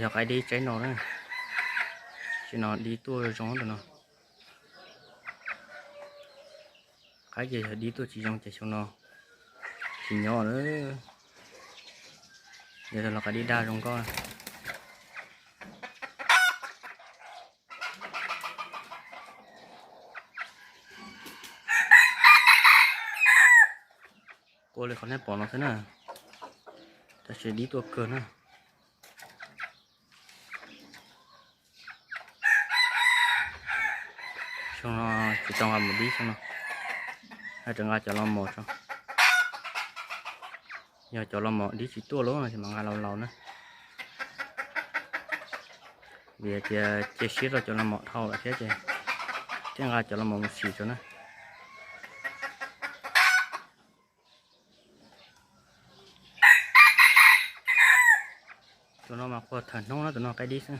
Yog qaib dib tsaib no na, tsaib no dib tuaj zoo tus no. Qaib ces yog dib tuaj tsis zoo ces xyoo no tsis nyob lawm. Yog los qaib dib daj zoo nkauj. Quaj li qhov nej pom no xwb na, tab sis dib tuaj kawg na. Xyoo no tsis tau nqa mus dib xyoo no, rov nqa cov los mos tso. Yog cov los mos dib tsis tuaj lawm no ces mam nqa laus laus na. Vim tias cia siab rau cov los mos dhau lawm thiab ces thiaj nqa cov los mos mus sim tso na. Tus no mas quaj thawm hnub na, tus no qaib dib xwb.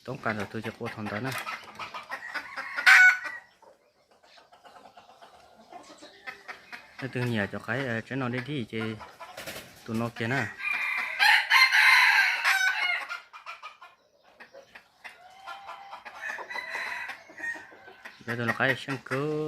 Toob kas thaum twg ces quaj thaum ntawd na. Leej twg nyiam cov qaib tsaib no dib dib ces tus no kiag na. Yog tus no qaib seej kawg.